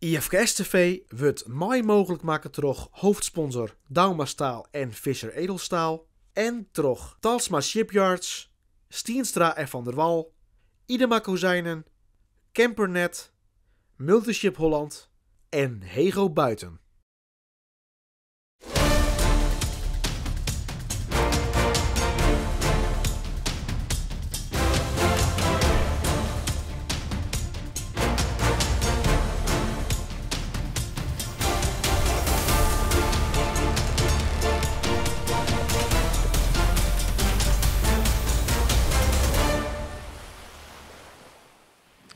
IFKS TV wurdt mei mooglik makke troch hoofdsponsor Douma Staal en Visser Edelstaal en troch Talsma Shipyards, Stienstra en Van der Wal, Idema Kozijnen, Campernet, Multiship Holland en Hego Buiten.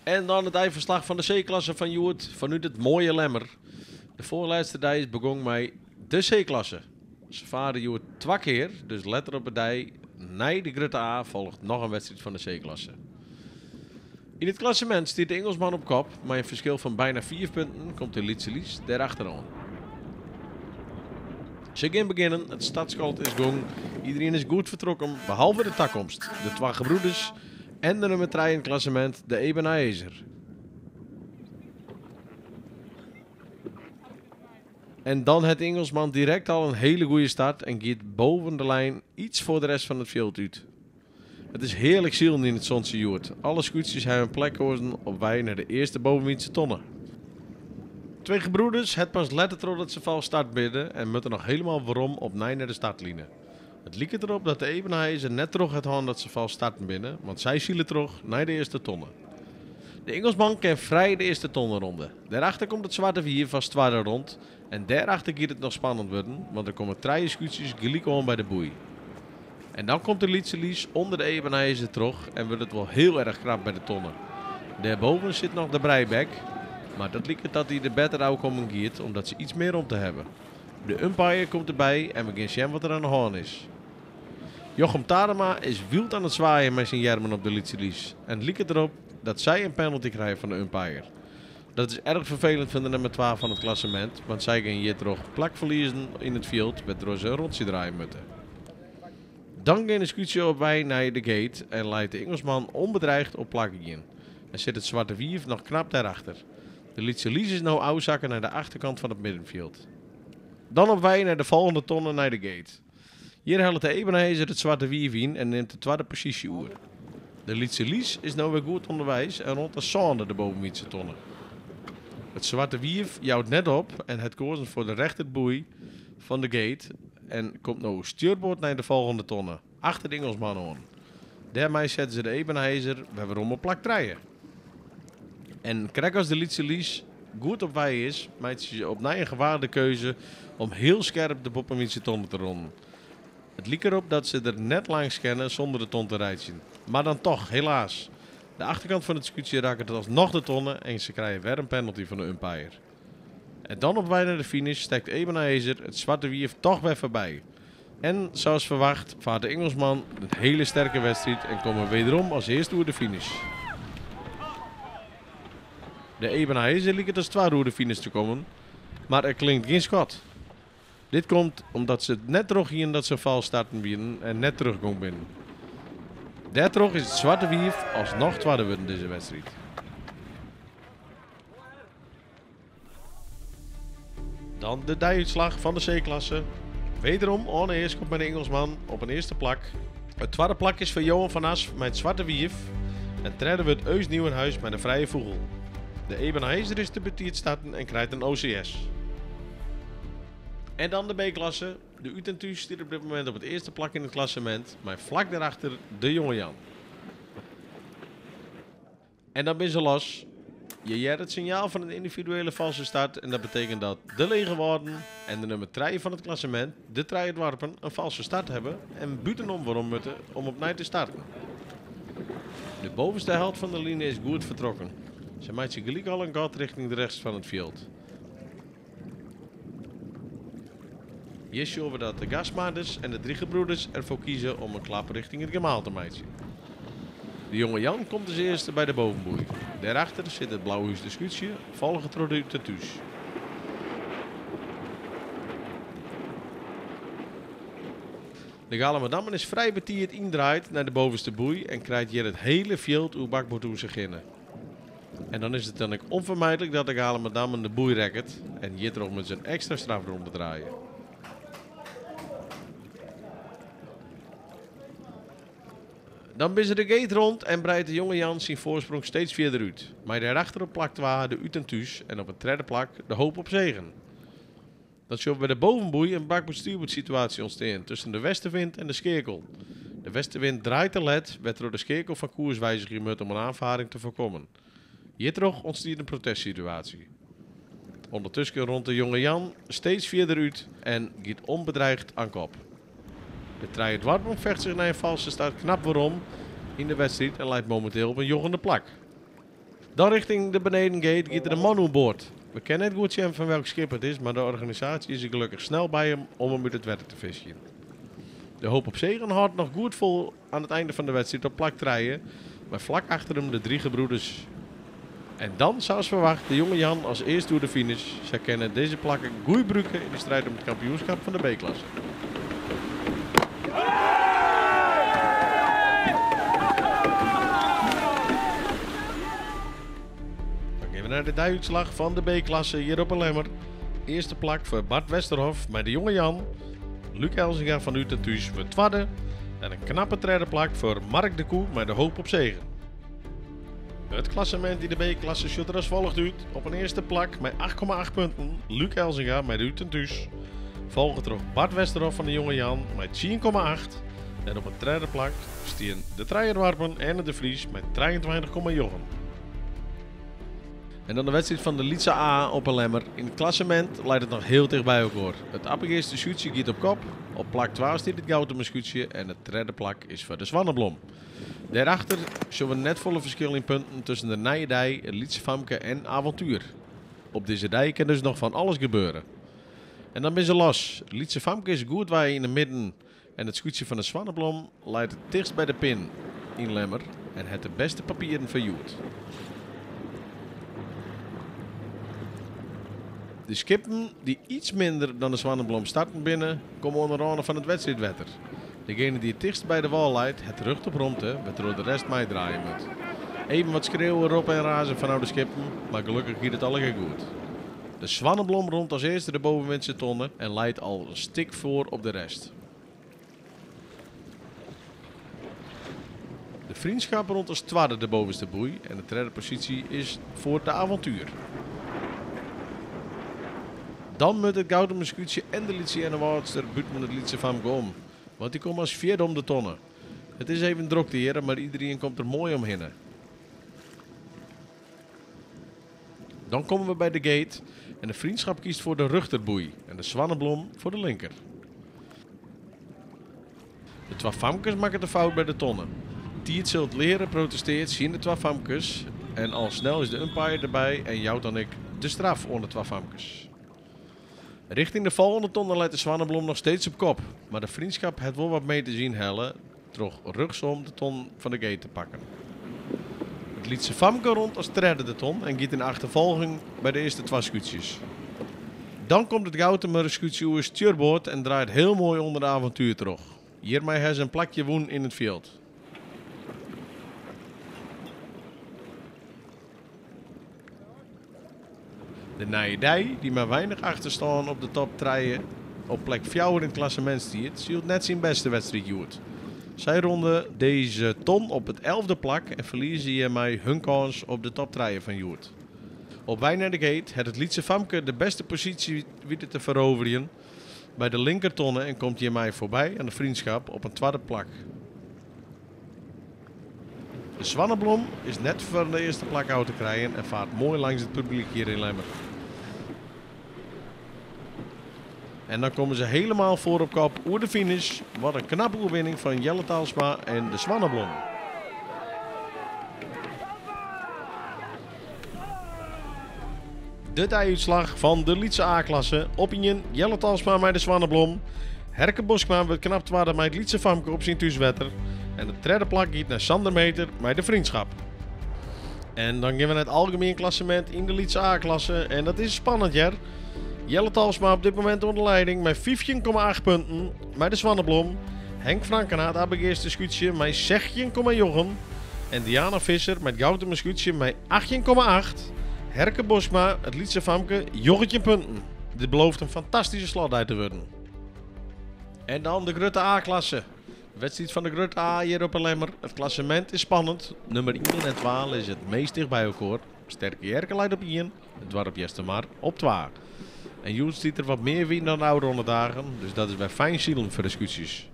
En dan it einferslach fan de C-klasse fan hjoed fanút it moaie Lemmer. De foarlêste dei is begong mei de C-klasse. Se fare hjoed twa kear, dus letter op 'e dei nei de grutte A folget noch in wedstriid fan de C-klasse. Yn it klassemint stiet de Ingelsman op kop, mei in ferskil fan byna fiif punten komt de Lytse Lys dêr achteroan. Se gean begjinnen, it startskot is gong, iderien is goed fertrokken, behalve de takomst, de twa gebroeders en de nummer trije yn it klassemint, de Ebenhaëzer. En dan hat Ingelsman direkt al in hele goede start en giet boven de lijn iets foar de rest fan it fjild út. It is hearlik silen yn it sontsje hjoed. Alle skûtsjes hawwe in plak kozen op wei nei de earste bovenwynse tonne. Twee Gebroeders hat pas letter troch dat se falsk start binne en moatte noch helemaal werom opnij nei de startline. It liket derop dat de Ebenhaëzer net troch hat hân dat se falsk starten binne, want sy sile troch nei de earste tonne. De Ingelsman kin frij de earste tonne ronde. Dêrachter komt it Swarte Wief as twadde rond en dêrachter giet it noch spannend wurden, want der komme trije skûtsjes gelyk oan by de boei. En dan komt de Lytse Lys ûnder de Ebenhaëzer troch en wurdt it wol hiel erch krap by de tonne. Dêrboven sit noch de Breibek, mar dat liket dat dy der better ôfkommen giet omdat se iets mear romte hawwe. De umpire komt derby en we gean sjen wat der oan de hân is. Jochem Tadema is wyld oan it swaaien mei syn earmen op de Lytse Lys en it liket derop dat sy in penalty krije fan de umpire. Dat is erch ferfelend foar de nummer twa fan it klassemint, want sy gean hjirtroch plak ferliezen yn it fjild wêrtroch se in rûntsje draaie moatte. Dan gean de skûtsje op wei nei de gate en leit de Ingelsman onbedreigd op plak ien en sit it Swarte Wief noch knap dêrachter. De Lytse Lys is no ôfsakke nei de achterkant fan it middenfjild. Dan op wei nei de folgjende tonne nei de gate. Hjir hellet de Ebenhaëzer it Swarte Wief yn en nimt de twadde posysje oer. De Lytse Lys is no wer goed ûnderweis en rûnt as sânde de bovenwynse tonne. It Swarte Wief jout net op en hat koazen foar de rechterboei fan de gate en komt no stjurboard nei de folgjende tonne, achter de Ingelsman oan. Dêrmei sette se de Ebenhaëzer wer werom op plak trije. En krekt as de Lytse Lys goed op wei is, meitsje se opnij in gewaagde keuze om hiel skerp de boppewynse tonne te ronnen. It liket derop dat se der net langs kinne sûnder de ton te reitsjen. Mar dan toch, helaas. De achterkant fan it skûtsje rakket alsnoch de tonne en se krije wer in penalty fan de umpire. En dan op wei nei de finish stekt Ebenhaëzer it Swarte Wief toch wer foarby. En, sa as ferwacht, faart de Ingelsman in hele sterke wedstriid en komme wederom as earste oer de finish. De Ebenhaëzer liket as twadde oer de finish te kommen, mar der klinkt gjin skot. Dit komt omdat se it net troch hienen dat se falsk starten wienen en net teruggong binnen. Dêrtroch is it Swarte Wief alsnoch twadde wurden dizze wedstriid. Dan de deiútslach fan de C-klasse. Wederom Oane Heerschop mei de Ingelsman op in earste plak. It twadde plak is foar Johan van As mei it Swarte Wief. En tredde wurdt Eus Nieuwenhuis mei de Frije Fûgel. De Ebenhaëzer is te betiid starten en krijt in OCS. En dan de B-klasse. De Ut en Thús stiet op dit momint op it earste plak yn it klassemint, mei flak dêrachter de Jonge Jan. En dan binne se los. Je hearre it sinjaal fan in yndividuele false start en dat betekent dat de Lege Wâlden en de nummer trije fan it klassemint, de Trije Doarpen, in false start hawwe en bûtenom werom moatte om opnij te starten. De bovenste helt fan de line is goed fertrokken. Se meitsje gelyk al in gat rjochting de rest fan it fjild. Hjir sjogge we dat de Gastmarders en de Drie Gebroeders erfoar kieze om in klap rjochting it gemaal te meitsjen. De Jonge Jan komt as earste by de bovenboei. Dêrachter sit it Blauhúster skûtsje, folge troch de Ut en Thús. De Galamadammen is frij betiid yndraaid nei de bovenste boei en krijt hjir it hiele fjild oer bakboard oer sich hinne. En dan is it dan ek onvermijdelijk dat de Galamadammen de boei rekket en hjirtroch moat se in ekstra strafronde draaie. Dan binne se de gate rond en breidt de jonge Jan syn foarsprong steeds fierder út. Mei dêrachter op plak twa de Ut en Thús en op it tredde plak de Hoop op Zegen. Dan sjogge we by de bovenboei in bakboard-stuurboard-situaasje ûntstean tusken de westenwind en de skeakel. De westenwind draait te let, wêrtroch de skeakel fan koers wizigje moat om in aanvaring te foarkommen. Hjirtroch ûntstiet in protestsituaasje. Undertusken rint de jonge Jan steeds fierder út en giet onbedreigd aan kop. De Trije Doarpen fecht sich nei in falske start knap werom yn de wedstriid en leit mominteel op in njoggende plak. Dan richting de benedengate giet der in man oerboard. We kinne net goed sjen fan welk skip it is, mar de organisaasje is der gelokkich snel by him om him út it wetter te fiskjen. De Hoop op Zegen hâldt noch goed fol aan it einde fan de wedstriid op plak trije, mei flak achter him de Drie Gebroeders. En dan, sa as ferwacht, de jonge Jan as earste oer de finish. Sy kinne dizze plakken goed brûke yn de striid om it kampioenskap fan de B-klasse. Dan gean we nei de deiútslach fan de B-klasse hjir op 'e Lemmer. Earste plak foar Bart Westerhof mei de jonge Jan. Luc Elzinga fan Ut en Thús wurdt twadde. En in knappe tredde plak foar Mark de Koe mei de Hoop op Zegen. It klassemint yn de B-klasse sjocht der as folget út. Op in earste plak mei 8,8 punten Luc Elzinga mei de Ut en Thús. Folge troch Bart Westerhof fan de Jonge Jan mei 10,8. En op it tredde plak stean de Trije Doarpen en de Vries mei 23,9. En dan de wedstriid fan de Lytse A op 'e Lemmer. Yn it klassemint leit it noch hiel ticht by elkoar. It Appegeaster skûtsje giet op kop. Op plak twa stiet it Goutumer skûtsje en it tredde plak is foar de Swanneblom. Dêrachter sjogge we net folle ferskil yn punten tusken de Nije Dei, it Lytse Famke en Avontuer. Op dizze dei kin dus noch fan alles gebeure. En dan binne se los. It Lytse Famke is goed wei yn 'e midden en it skûtsje fan de Swanneblom leit it tichtst by de pin yn Lemmer en hat de bêste papieren foar hjoed. De skippen dy't iets minder dan de Swanneblom starten binne, komme oan de râne fan it wedstriidwetter. Degene dy't it tichtst by de wâl leit, hat rjocht op romte, wêrtroch de rest meidraaie moat. Even wat skreauwen, roppe en razen fanôf de skippen, mar gelokkich giet it allegear goed. De Swanneblom rint as earste de bovenwindse tonne en leit al in stik foar op de rest. De Vriendschap rint as twadde de bovenste boei en de tredde posysje is foar de Avontuur. Dan moat it Goutumer skûtsje en de Lytse Earnewâldster bûten it Lytse Famke om, want dy komme as fjirde om de tonne. It is even drokte hjir, mar iderien komt der moai omhinne. Dan komme we by de gate en de Vriendschap kiest foar de rjochterboei en de Swanneblom foar de linker. De twa famkes makket de fout by de tonne. Tiid sil it leare protesteart tsjin de twa famkes en al snel is de umpire derby en jout dan ek de straf oan de twa famkes. Richting de folgjende tonne leit de Swanneblom noch steeds op kop, mar de Vriendschap hat wol wat meters ynhelle troch rjochtsom de ton fan de gate te pakken. It Lytse Famke rint as tredde de ton en giet yn achterfolging by de earste twa skûtsjes. Dan komt it Goutumer skûtsje oer stjurboard en draait hiel moai ûnder de Avontuer troch. Hjirmei ha se in plakje wûn yn it fjild. De Nije Dei, dy't mei weinich achterstân op de top trije op plek fjouwer yn it klassemint stiet, sylt net syn bêste wedstriid hjoed. Sy ronde dizze ton op it elfde plak en ferlieze hjirmei hun kâns op de top trije fan hjoed. Op wei nei de gate hat it Lytse Famke de bêste posysje witten te feroverjen by de linkertonne en komt hjirmei foarby aan de Vriendschap op in twadde plak. De Swanneblom is net foar de earste plak ôf te krijen en faart moai langs it publyk hjir yn Lemmer. En dan komme se helemaal foar op kop oer de finish. Wat in knappe oerwinning fan Jelle Talsma en de Swanneblom. De deiútslach fan de lytse A-klasse. Op ien Jelle Talsma mei de Swanneblom. Herke Boskma wurdt knap twadde mei it Lytse Famke op syn thúswetter. En it tredde plak giet nei Sander Meter mei de Vriendschap. En dan gean we nei it algemien klassemint yn de lytse A-klasse. En dat is spannend hear. Jelle Talsma op dit momint oan de leiding mei 15,8 punten mei de Swanneblom. Henk Frankena it Abbegeaster skûtsje mei 16,9. En Diana Visser mei it Goutumer skûtsje mei 18,8. Herke Bosma, it lytse famke, 19 punten. Dit belooft in fantastyske slotdei te wurden. En dan de grutte A-klasse. De wedstriid fan de grutte A hjir op 'e Lemmer. It klassemint is spannend. Nummer ien en twa lizze it meast ticht by elkoar. Sterke Jerke leit op ien, it doarp Eastermar op twa. En hjoed stiet der wat mear wyn dan de ôfrûne dagen, dus dat is wer fijn silen foar de skûtsjes.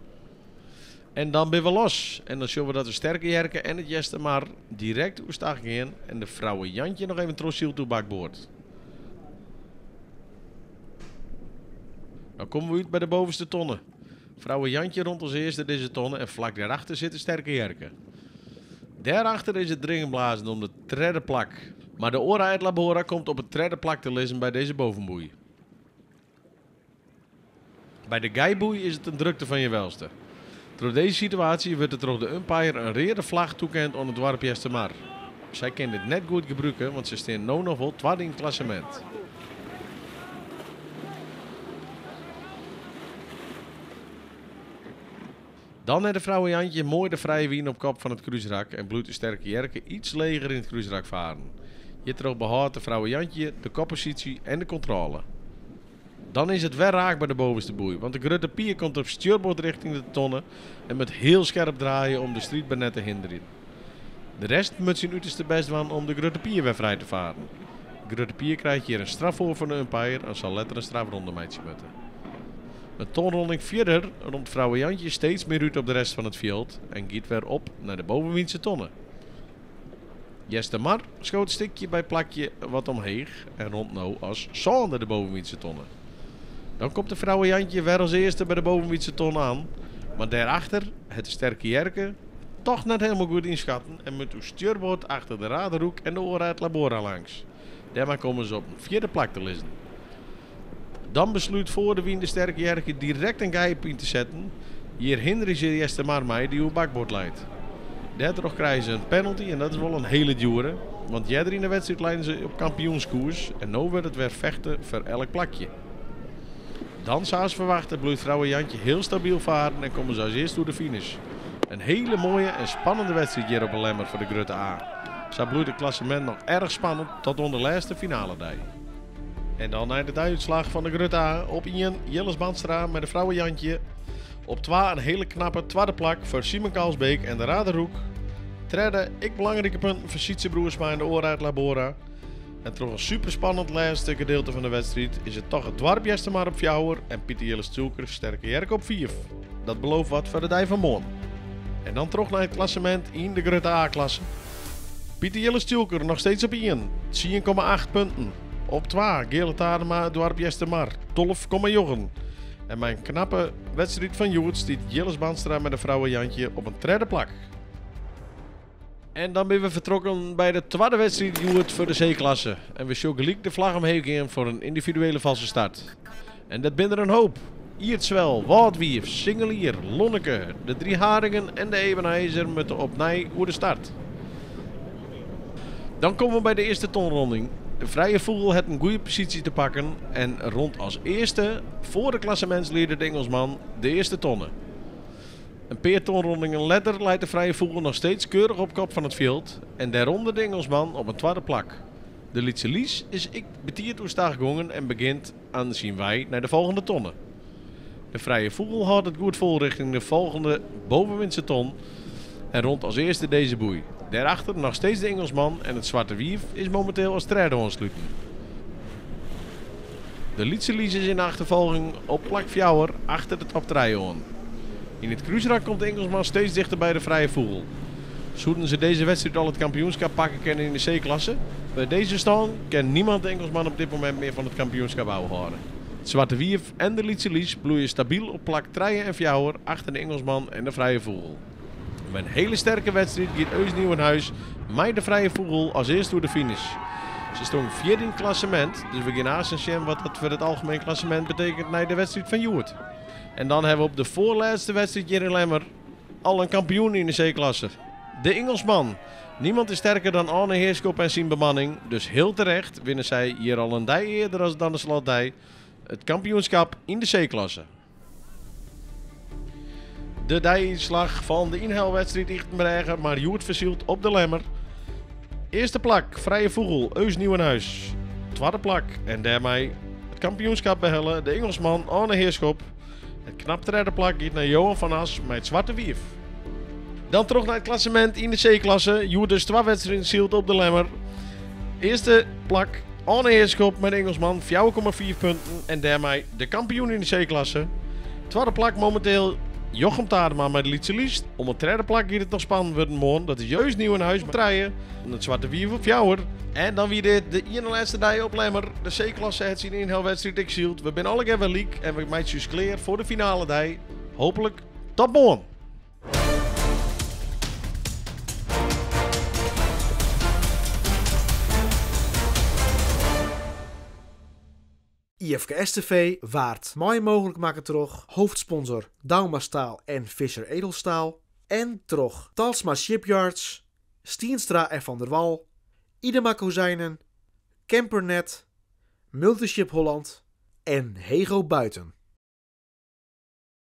En dan binne we los en dan sjogge we dat de Sterke Jerke en it Eastermar direkt oerstach gean en de Frouwe Jantje noch even trochsylt oer bakboard. Dan komme we út by de bovenste tonne. Frouwe Jantje rond as earste dizze tonne en flak dêrachter sit de Sterke Jerke. Dêrachter is it dringen blazen om de tredde plak. Mar de Ora et Labora komt op it tredde plak te lizzen by dizze bovenboei. By de geiboei is it in drukte fan je welste. Troch dizze situaasje wurdt der troch de umpire in reade flach toekend oan it doarp Eastermar. Sy kin dit net goed gebrûke, want se stean no noch wol twadde yn it klassemint. Dan hat de Frouwe Jantje moai de frije wyn op kop fan it krúsrak en bliuwt de Sterke Jerke iets leger yn it krúsrak faren. Hjirtroch behâldt de Frouwe Jantje de kopposysje en de kontrôle. Dan is it wer raak by de bovenste boei, want de Grutte Pier komt op stjurboard richting de tonne en moat hiel skerp draaie om de striidber net te hinderjen. De rest moat syn uterste bêst dwaan om de Grutte Pier wer frij te faren. Grutte Pier krijt hjir in straf foar fan de umpire en sal letter in strafronde meitsje moatte. In tonronding fierder rint Frouwe Jantje steeds mear út op de rest fan it fjild en giet wer op nei de bovenwynse tonne. Eastermar skoot stikje by plakje wat omheech en rint no as sânde de bovenwynse tonne. Dan komt de Frouwe Jantje wer as earste by de bovenwynse tonne oan, mar dêrachter hat de Sterke Jerke toch net hielendal goed ynskatten en moat oer stjurboard achter de Raderoek en de Ora et Labora langs. Dêrmei komme se op in fjirde plak te lizzen. Dan beslút foar de wyn de Sterke Jerke direkt in gijp yn te setten. Hjir hinderje se Eastermar mei dy't oer bakboard leit. Dêrtroch krije se in penalty en dat is wol in hele djoere, want earder yn de wedstriid leinen se op kampioenskoers en no wurdt it wer fechte foar elk plakje. Dan, sa as ferwachte, bliuwt Frouwe Jantje hiel stabyl faren en komme se as earste oer de finish. In hele moaie en spannende wedstriid hjir op 'e Lemmer foar de grutte A. Sa bliuwt it klassemint noch erch spannend tot oan de lêste finaledei. En dan nei de deiútslach fan de grutte A. Op ien Jilles Bandstra mei de Frouwe Jantje. Op twa in hele knappe twadde plak foar Simon Kalsbeek en de Raderoek. Tredde, ek belangrike punten foar Sytse Broersma en de Ora et Labora. En troch in superspannend lêste gedeelte fan de wedstriid is it toch it doarp Eastermar op fjouwer en Pieter Jilles Tjoelker Sterke Jerke op fiif. Dat belooft wat foar de dei fan moarn. En dan troch nei it klassemint yn de grutte A-klasse. Pieter Jilles Tjoelker noch steeds op ien, 10,8 punten. Op twa Geale Tadema it doarp Eastermar, 12,9. En mei in knappe wedstriid fan hjoed stiet Jilles Bandstra mei de Frouwe Jantje op in tredde plak. En dan binne we fertrokken by de twadde wedstriid hjoed foar de C-klasse. En we sjogge gelyk de flach omheech gean foar in yndividuele false start. En dat binne der in hoop. Ierdswel, Wâldwiif, Singelier, Lonneke, de Drie Haringen en de Ebenhaëzer moatte opnij oer de start. Dan komme we by de earste tonronding. De Frije Fûgel hat in goede posysje te pakken en rint as earste foar de klassemintslieder de Ingelsman de earste tonne. In pear tonrondingen letter leit de Frije Fûgel noch steeds keurich op kop fan it fjild en dêrûnder de Ingelsman op in twadde plak. De Lytse Lys is ek betiid oerstach gongen en begjint aan syn wei nei de folgjende tonne. De Frije Fûgel hâldt it goed fol richting de folgjende bovenwindse ton en rint as earste dizze boei. Dêrachter noch steeds de Ingelsman en it Swarte Wief is mominteel as tredde oansluten. De Lytse Lys is yn de achterfolging op plak fjouwer achter de top trije oan. Yn it krúsrak komt de Ingelsman steeds dichter by de Frije Fûgel. Soenen se dizze wedstriid al it kampioenskap pakke kinne yn de C-klasse? By dizze stân kin niemand de Ingelsman op dit momint mear fan it kampioenskap ôfhâlde. It Swarte Wief en de Lytse Lys bliuwe stabyl op plak trije en fjouwer achter de Ingelsman en de Frije Fûgel. Mei in hele sterke wedstriid giet Eus Nieuwenhuis mei de Frije Fûgel as earste oer de finish. Se stong fjirde yn it klassemint, dus we gean aansten sjen wat dat foar it algemeen klassemint betekent nei de wedstriid fan hjoed. En dan hawwe we op de foarlêste wedstriid hjir yn Lemmer al in kampioen yn de C-klasse. De Ingelsman. Niemand is sterker dan Arne Heerschop en syn bemanning, dus hiel terecht winne sy hjir al in dei earder as dan de slotdei it kampioenskap yn de C-klasse. De deiútslach fan de ynhelwedstriid Ychtenbrêge, mar hjoed fersyld op De Lemmer. Earste plak, Frije Fûgel, Eus Nieuwenhuis. Twadde plak en dêrmei it kampioenskap behelle de Ingelsman Arne Heerschop. It knap tredde plak giet nei Johan van As mei it Swarte Wief. Dan troch nei it klassemint yn de C-klasse. Hjoed dus twa wedstriden syld op De Lemmer. Earste plak Arne Heerschop mei de Ingelsman, 4,5 punten en dêrmei de kampioen yn de C-klasse. Twadde plak mominteel Jochem Tadema mei de Lytse Lyst. Om it tredde plak giet it noch spannend wurden moarn. Dat is Eus Nieuwenhuis mei trije en it Swarte Wief op fjouwer. En dan wie dit de iene-lêste dei op Lemmer. De C-klasse hat syn ynhelwedstriid ek syld. We binne allegear wer lyk en we meitsje ús klear foar de finale dei. Hooplik tot moarn! IFKS TV waard mei mooglik makke troch hoofdsponsor Douma Staal en Visser Edelstaal en troch Talsma Shipyards, Stienstra en Van der Wal, Idema Kozijnen, Campernet, Multiship Holland en Hego Buiten.